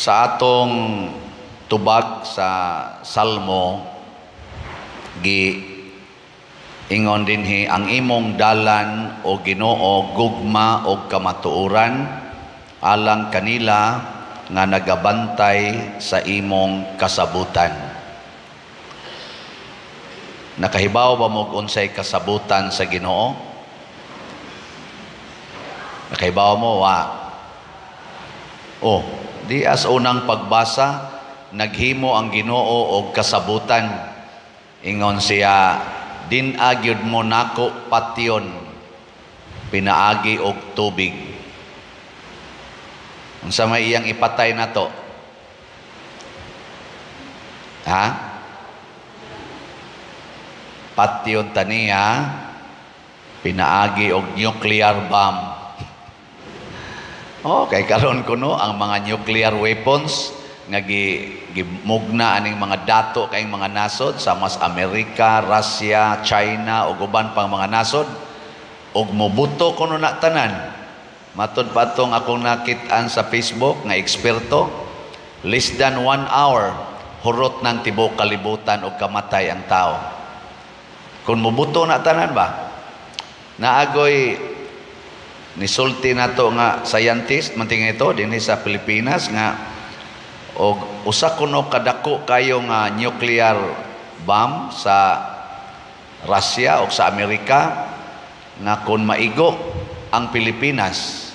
Sa atong tubag sa Salmo, gi ingon dinhi, "Ang imong dalan, o Ginoo, gugma og kamatuoran alang kanila nga nagabantay sa imong kasabutan." Nakahibaw ba mo unsay kasabutan sa Ginoo? Nakahibaw mo wa? Oh, di as unang pagbasa, naghimo ang Ginoo og kasabutan. Ingon siya, "Din-a gyud mo nako patyon pinaagi og tubig." Unsa may iyang ipatay nato? Ha? Patyon taniya pinaagi og nuclear bomb. Oh, kay karon kuno ang mga nuclear weapons nga gi gimugna aning mga dato kay mga nasod sama sa Amerika, Russia, China ug uban pang mga nasod ug mobuto kuno na tanan. Matud pa tong akong nakit-an sa Facebook nga eksperto, less than 1 hour hurot ng tibuok kalibutan ug kamatay ang tao. Kung mobuto na tanan ba? Naagoy nisulti nato nga scientist manting ito dinhi sa Pilipinas nga og usa kuno kadako kayo nga nuclear bomb sa Russia o sa Amerika nga kung maigo ang Pilipinas,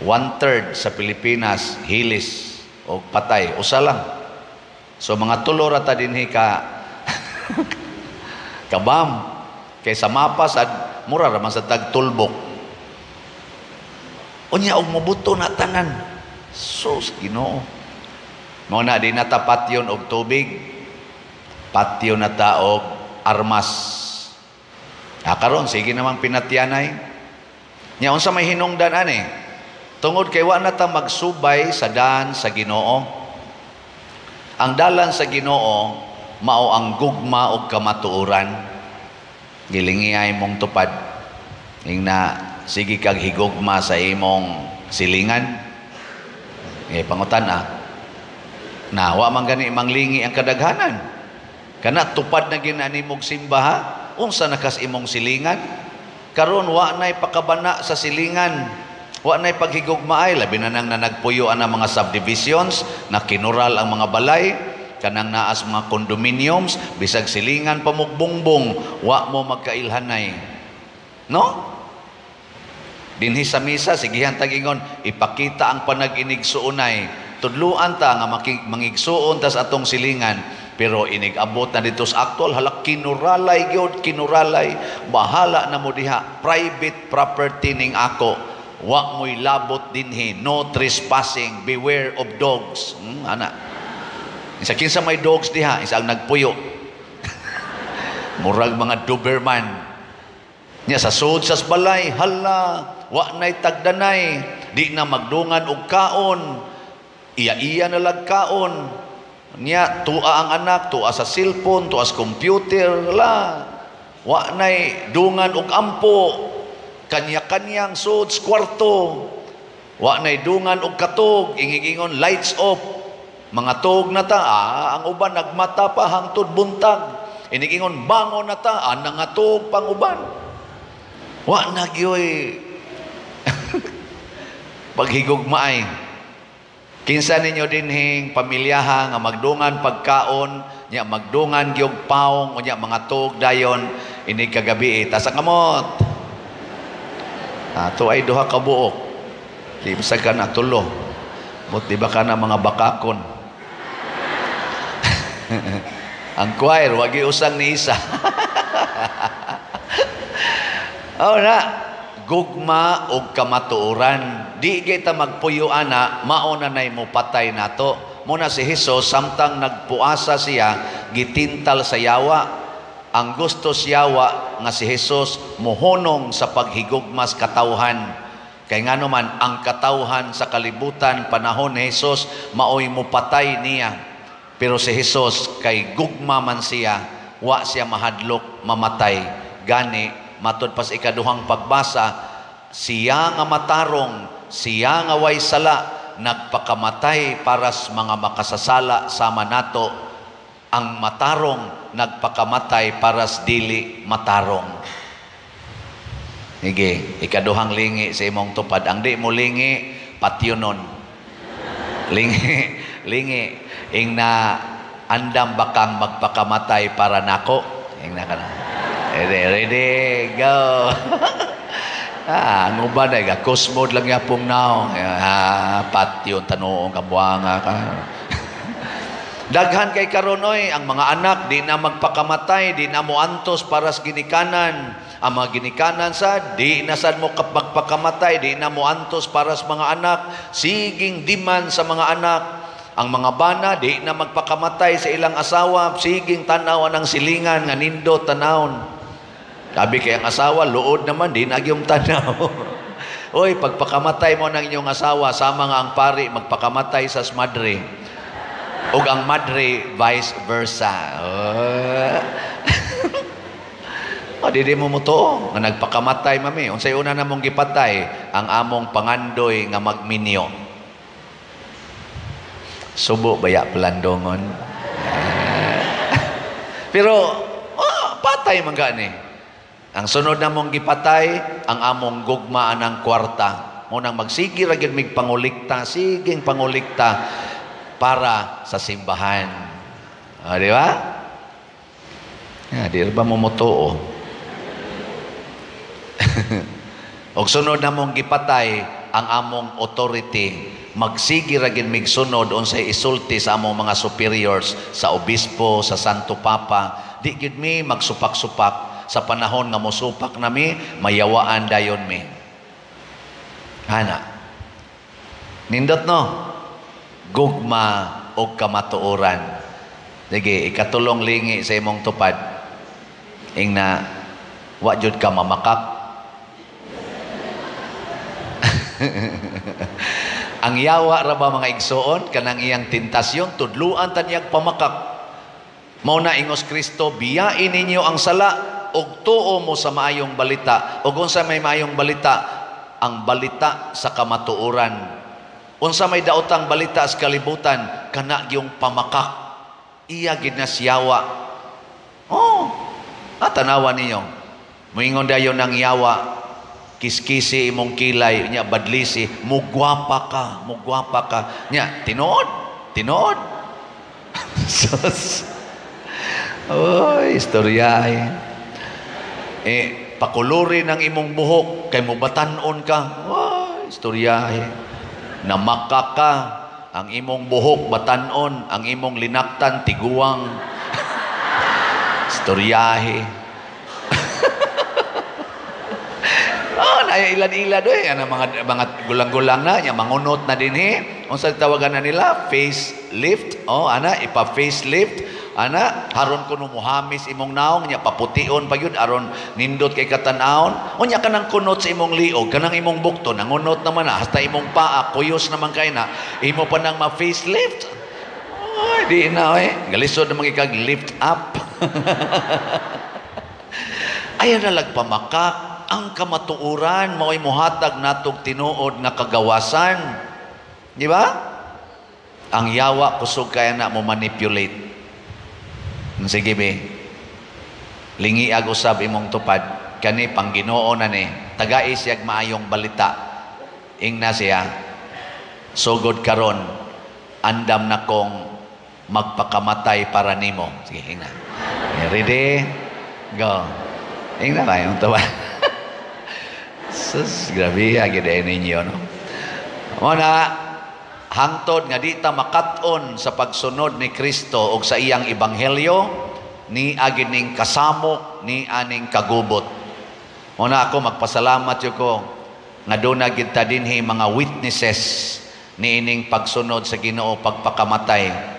1/3 sa Pilipinas hilis o patay, usa lang. So mga tulo ra ta dinhi ka bomb, kay sa mapa sad mura ra man sa tag tulbok. Unya og mobuto na tanan. Sus, Ginoo. Mao na di na ta patyon og tubig. Patyon na ta og armas. Ah, karon sige naman pinatyanay. Nya unsa may hinungdan ani? Tungod kay wa na ta magsubay sa daan sa Ginoo. Ang dalan sa Ginoo mao ang gugma ug kamatuoran. Gilingiay mong tupad. Ingna sige kag higugma sa imong silingan. Eh, pangutan ah. Na wa man gani manglingi ang kadaghanan. Kana tupad na ginani mog simba ha. Unsa na kas imong silingan? Karon wa nay pakabana sa silingan. Wa nay paghigugmaay, labi na nang nanagpuyo ang mga subdivisions na kinural ang mga balay, kanang naas mga condominiums, bisag silingan pa mogbungbong, wa mo magkailhanay. No? Dinhi sa misa, sigihan tag-ingon, "Ipakita ang panag-inigsuonay." Tudluan ta nga mangigsuon tas atong silingan, pero inig-abot na dito sa actual, hala, kinuralay gyud, kinuralay. "Bahala na mo diha, private property ning ako. Wa mo'y labot dinhi, no trespassing, beware of dogs." Ana. Isa kinsa may dogs diha, isa ang nagpuyo. Murag mga Doberman. Nya sa sud sa balay, hala, wa nay tagdanay, di na magdungan og kaon, iya-iya na lag kaon. Nya tua ang anak, tua sa cellphone, tua sa computer, la. Wa nay dungan og ampo, kanya-kanyang sud sa kwarto. Wa nay dungan og katog, ingig-ingon, "Lights off." Mga tog na ta, ang uban nagmata pa hangtod buntag. Inigingon, "Bangon na ta," nangatog pang uban. Wa na gyoy paghigugmaay. Kinsa ninyo dinhing pamilyaha nga magdungan pagkaon, nya magdungan gyud paong, unya mga tug dayon inig kagabi, taas ang kamot? Ato ay duha ka buok. Di bisag ka na tulo. But di ba ka na mga bakakon? Ang choir, wagi usang ni isa. Oh na, gugma og kamatuoran. Di kita magpuyo ana, mao na nay mo patay nato. Muna si Hesus samtang nagpuasa siya, gitintal sa yawa. Ang gusto siyawa nga si Hesus mohunong sa paghigugmas katawhan. Kay ngano man ang katawhan sa kalibutan panahon ni Hesus maoy mopatay niya. Pero si Hesus kay gugma man siya, wa siya mahadlok mamatay. Gani matud pas ikaduhang pagbasa, siya nga matarong, siya nga way sala, nagpakamatay para sa mga makasasala sama nato, ang matarong nagpakamatay para sa dili matarong. Sige, ikaduhang lingi sa imong tupad. Ang di mo lingi, patyonon. Lingi, lingi. Ing na andam bakang magpakamatay para nako. Ing na ka na. Ready, ready, go. Ang uban ay gakosmod lang yapong naong. Patyon tanuong kabuanga ka. Daghan kay karon oy, ang mga anak di na magpakamatay, di na moantos para sa ginikanan. Ang mga ginikanan sa di na sad mo magpakamatay, di na moantos para sa mga anak, siging diman sa mga anak. Ang mga bana di na magpakamatay sa ilang asawa, siging tan-aw ang silingan nga nindot tanawon. Sabi kay ang asawa, luod naman, di na gyud tanaw. Oy, pagpakamatay mo ng inyong asawa, sama nga ang pari magpakamatay sa madre. Ug ang madre vice versa. Oh. O, di mo mutuo nga nagpakamatay mami. Unsay una namong gipatay? Ang among pangandoy nga magminyo. Subo baya palandongon. Pero oh, patay man gani. Ang sunod namong gipatay, ang among gugma anang kwarta. Munang magsige ra gyud mig pangulikta, siging pangulikta para sa simbahan. O, di ba? Ya, di ba mo mutuo? Og sunod namong gipatay ang among authority. Magsige ra gyud mig sunod unsay isulti sa among mga superiors, sa obispo, sa Santo Papa. Di gyud mi magsupak-supak. Sa panahon nga mosupak nami, mayawaan dayon mi. Ana. Nindot no? Gugma og kamatuoran. Sige, ikatulong lingi sa imong tupad. Ing na wa jud ka mamakak. Ang yawa ra ba mga igsoon kanang iyang tentasyon tudluan ta niyag pamakak. Mao na ingos Kristo, biyain ninyo ang sala og tuo mo sa maayong balita. Og unsa may maayong balita? Ang balita sa kamatuoran. Unsa may daotang balita sa kalibutan? Kana gyung pamakak. Iya gid na siyawa. Oh, tanawa ninyo. Moingon dayon ang yawa, kiskisi imong kilay, nya badlisi, mugwapa ka, mugwapa ka. Nya tinuod, tinuod. Sus. Oy, istorya ay. Pakuluri ng imong buhok kay mobatan-on ka. Oy, istorya ay. Namaka ka, ang imong buhok batan-on, ang imong linaktan tiguang. Istoryahe. Oh, na ilan-ilan doy, ana mga gulang-gulang na, nya mangunot na dinhi. Unsa tawagan na nila? Face lift. Oh, ana ipa facelift. Ana, haron kuno muhamis imong naong, nya papution pa gyud aron nindot kay katan-awon. Unya kanang kunot sa imong liog, kanang imong bukto nangunot naman na, hasta imong paa kuyos naman kay na, imo pa nang ma-facelift. Oy, di na oy. Galisod naman ikag lift up. Ayan na lagpamakak ang kamatuoran mao'y mohatag natog tinuod nga kagawasan. Di ba? Ang yawa kusog kaya na mo manipulate. Sige be, lingiag usab imong tupad, kani pangginoo na ni, tagai siyag maayong balita. Ingna siya, sugod karon, andam na kong magpakamatay para nimo. Sige, ingna. Ready? Go. Ingna ba imong tupad? Sus, grabe agad ninyo, no? Muna, hangtod nga di ta makat-on sa pagsunod ni Kristo og sa iyang ebanghelyo, ni agid ning kasamok, ni aning kagubot. Muna ako magpasalamat yo ko nga duna gid ta dinhi mga witnesses niining pagsunod sa Ginoo pagpakamatay.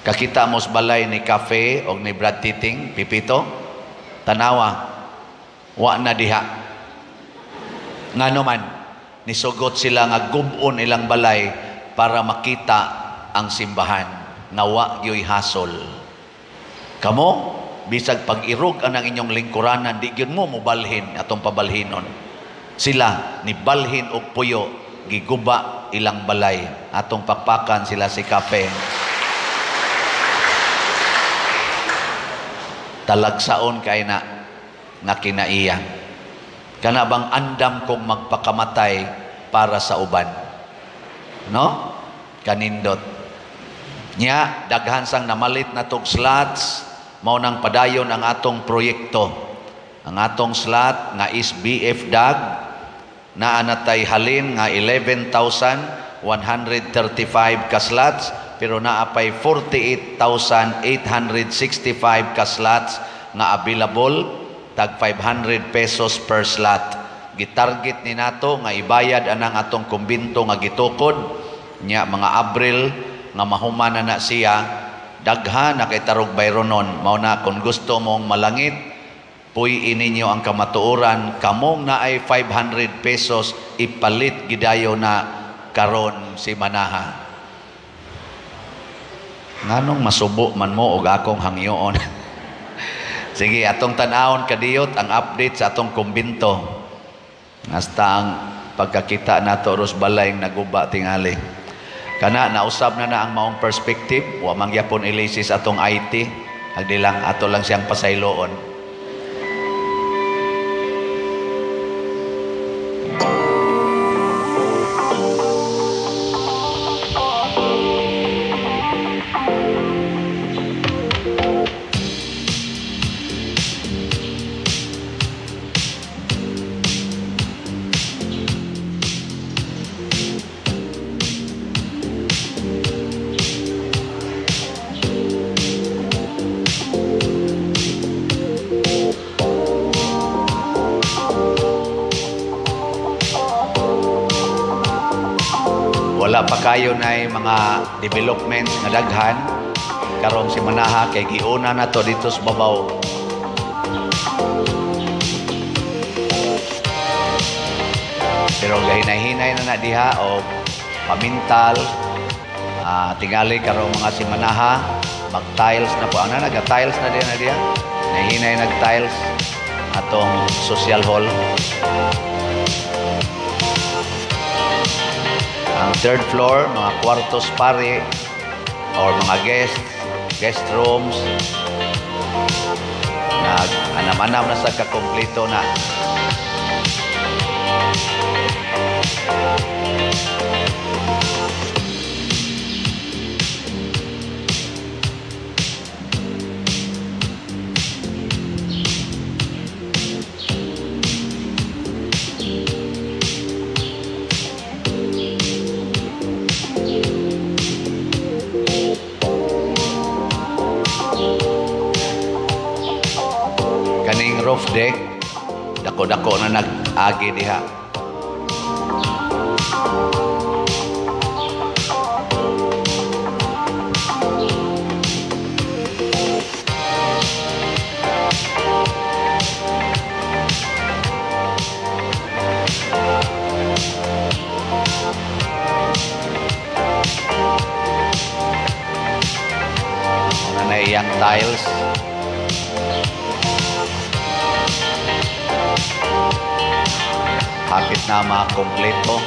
Kakita mo sa balay ni Cafe og ni Brad Titing, Pipito, tanawa, wa na diha. Ngano man, nisugot sila nga gub-on ilang balay para makita ang simbahan nga wa gyoy hasol. Kamo, bisag pag-irog anang inyong lingkuranan, di gyud mo mobalhin atong pabalhinon. Sila nibalhin og puyo giguba ilang balay. Atong pakpakan sila si Kape. Talagsaon kay na nga kinaiya. Kana bang andam kong magpakamatay para sa uban? No? Kanindot. Nya daghan sang namalit na tog slots, mao nang padayon ang atong proyekto. Ang atong slot nga is BF DAG naa natay halin nga 11,135 ka slots, pero naa pay 48,865 ka slots nga available, tag 500 pesos per slot. Gitarget ni nato nga ibayad anang atong kumbinto nga gitukod nya mga Abril nga mahuman na na siya, daghan na kay tarog bayronon. Mao na kung gusto mong malangit, puy-i ninyo ang kamatuoran, kamong naay 500 pesos ipalit gidayo na karon si Manaha. Nganong masubo man mo og akong hangyoon? Sige, atong tan-awon kadiyot ang update sa atong kumbinto. Hasta ang pagkakita nato ros balay naguba tingali. Kana nausab na na ang maong perspective, wa man gyapon ilisis atong IT, agdi lang ato lang siyang pasayloon. Wala pa kayo na mga developments nga daghan karong si Manaha kay giuna na to dito sa babaw. Pero gahinay-hinay na na diha o pamintal, tingali karong mga si Manaha mag-tiles na po. Ano naga-tiles na diha na diha? Nahinay nag-tiles atong social hall. Ang third floor, mga kwartos pare or mga guest rooms. Nag-anam-anam na sa kakompleto na. Kaning roof deck, dako-dako na nag-agi diha. Una na iyang tiles. Hapit na makompleto.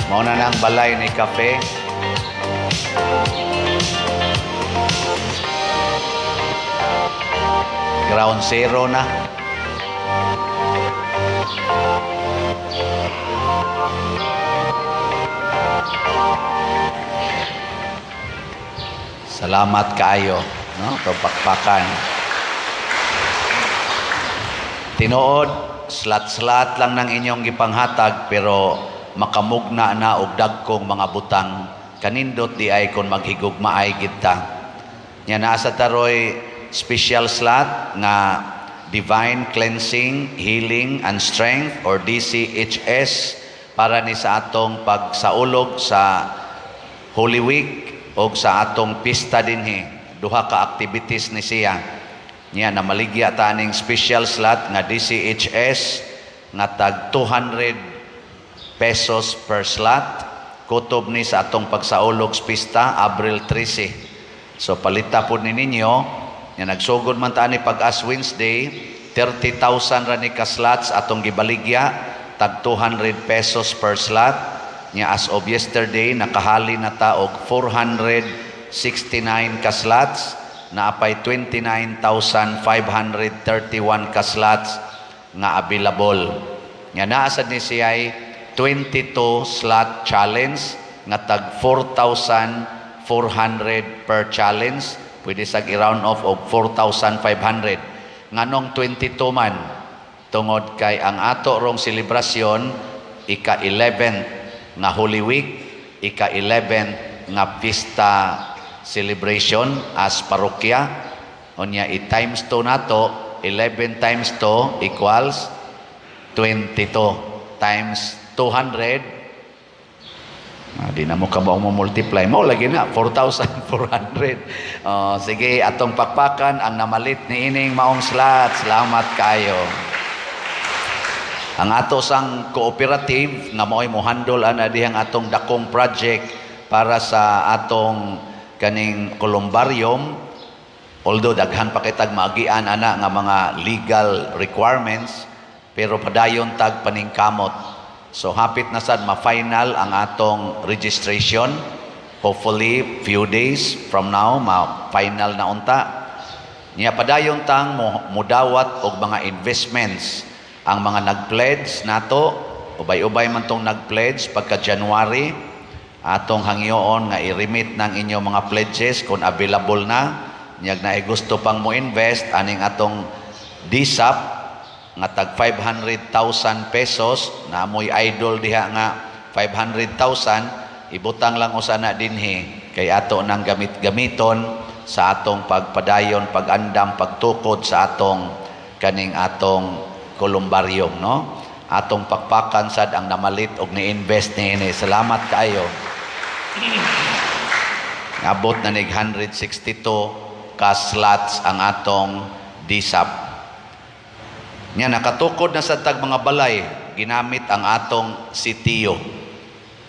Mauna na ang balay ni Cafe. Ground zero na. Salamat kaayo, no? Pakpakan. Tinuod, slat-slat lang ng inyong gipanghatag pero makamugna na og dagkong mga butang. Kanindot di ay kon maghigugmaay gid ta. Nya naa sa taroy special slot nga Divine Cleansing, Healing and Strength or DCHS para ni sa atong pagsaulog sa Holy Week o sa atong pista dinhi. Duha ka activities ni siya. Niya namaligya ta aning special slot nga DCHS nga tag 200 pesos per slot. Kutob ni sa atong pagsaulog sa pista Abril 13. So palita pod ni ninyo Nya nagsugod man ta ani pag Ash Wednesday, 30,000 ra ni ka slots atong gibaligya, tag 200 pesos per slot. Nya as of yesterday, nakahali na ta og 469 ka slots, naapay 29,531 ka slots nga available. Nya naa sad ni siya'y 22 slot challenge nga tag 4,400 per challenge. Pwede sag i-round off og 4,500. Nganong 22 man? Tungod kay ang ato rong selebrasyon, ika-11 nga Holy Week, ika-11 nga pista celebration as parokya. Unya i-times 2 nato, 11 times 2 equals 22 times 200. Di na mo kabalo mo multiply mo lagi na 4,400. Oh, sige, atong pakpakan ang namalit ni ining maong slot. Salamat kayo. Ang ato sang cooperative nga mao'y mohandle ana dihang atong dakong project para sa atong kaning columbarium, although daghan pa kitag maagian ana nga mga legal requirements, pero padayon tag paningkamot. So hapit na sad ma-final ang atong registration. Hopefully few days from now ma-final na unta. Nya padayon tang mudawat og mga investments. Ang mga nag-pledge nato, ubay-ubay man tong nag-pledge pagka January, atong hangyoon nga i-remit ng inyong mga pledges kung available na. Nyag naay gusto pang mo invest aning atong DSAP nga tag 500,000 pesos, na mo'y idle diha nga 500,000, ibutang lang usa na dinhi kay ato nang gamit-gamiton sa atong pagpadayon, pag-andam, pagtukod sa atong kaning atong columbarium, no? Atong pakpakan sad ang namalit og ni-invest niini. Salamat kaayo. Abot na nig 162 ka slots ang atong DSAP. Nya nakatukod na sa tag mga balay ginamit ang atong sitiyo.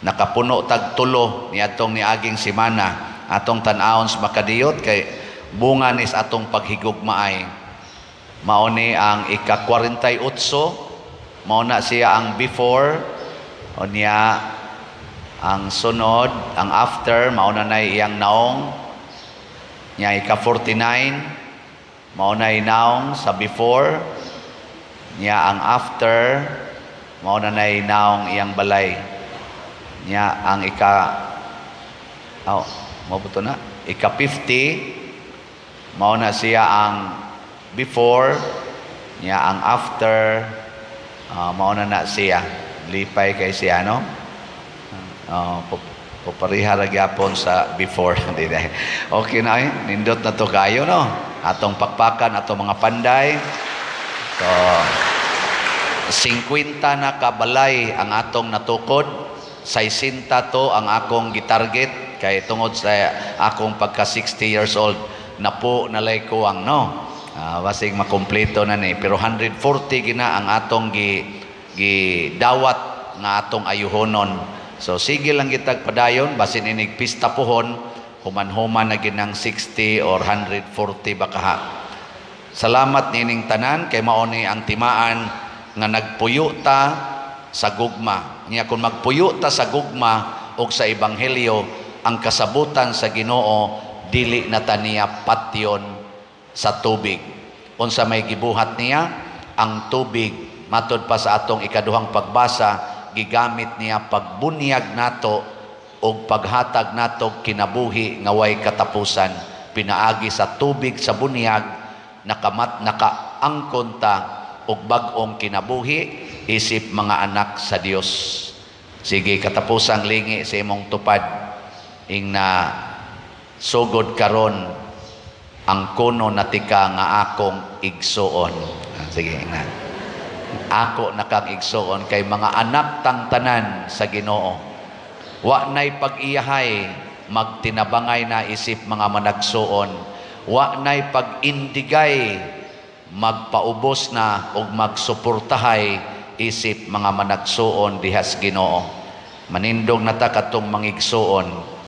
Nakapuno tag tulo niadtong niaging semana. Atong tan-awon sa makadiyot kay bunga nis atong paghigugmaay. Mao ni ang ika-48, mao na siya ang before, unya ang sunod, ang after, mao na nay iyang naong. Nya ika-49, mao na naong sa before, nya ang after, mao na nay naong iyang balay. Nya ang ika, oh, mao to na, ika-50, mao na siya ang before, nya ang after, mao na na siya. Lipay kay siya, no? Pupariha ra gyapon sa before. Okay na eh. Nindot na to kayo, no? Atong pakpakan, atong mga panday. So, 50 na kabalay ang atong natukod. 60 to ang akong gitarget kay tungod sa akong pagka 60 years old napo nalay kuwang, no? Basig makumpleto na ni, pero 140 gina ang atong gi gidawat nga atong ayuhonon. So sige lang gitag padayon, basin inig pista pohon human-human na ginang 60 or 140 baka. Salamat nining tanan kay mao ni ang timaan nga nagpuyo ta sa gugma. Nya kung magpuyo ta sa gugma og sa ebanghelyo, ang kasabutan sa Ginoo dili na ta niya patyon sa tubig. Unsa may gibuhat niya? Ang tubig, matod pa sa atong ikaduhang pagbasa, gigamit niya pagbunyag nato og paghatag nato kinabuhi nga way katapusan. Pinaagi sa tubig sa bunyag, nakamat nakaangkon ta og bag-ong kinabuhi isip mga anak sa Dios. Sige, katapusang lingi sa imong tupad, ing na sugod karon ang kuno natika nga akong igsuon. Sige, ingna. Ako nakang igsuon kay mga anak tang tanan sa Ginoo. Wa nay pag-iyahay, magtinabangay na isip mga managsuon. Wa nay pag-indigay, magpaubos na og magsuportahay isip mga managsuon dihas Ginoo. Manindog na ta katong mangigsuon.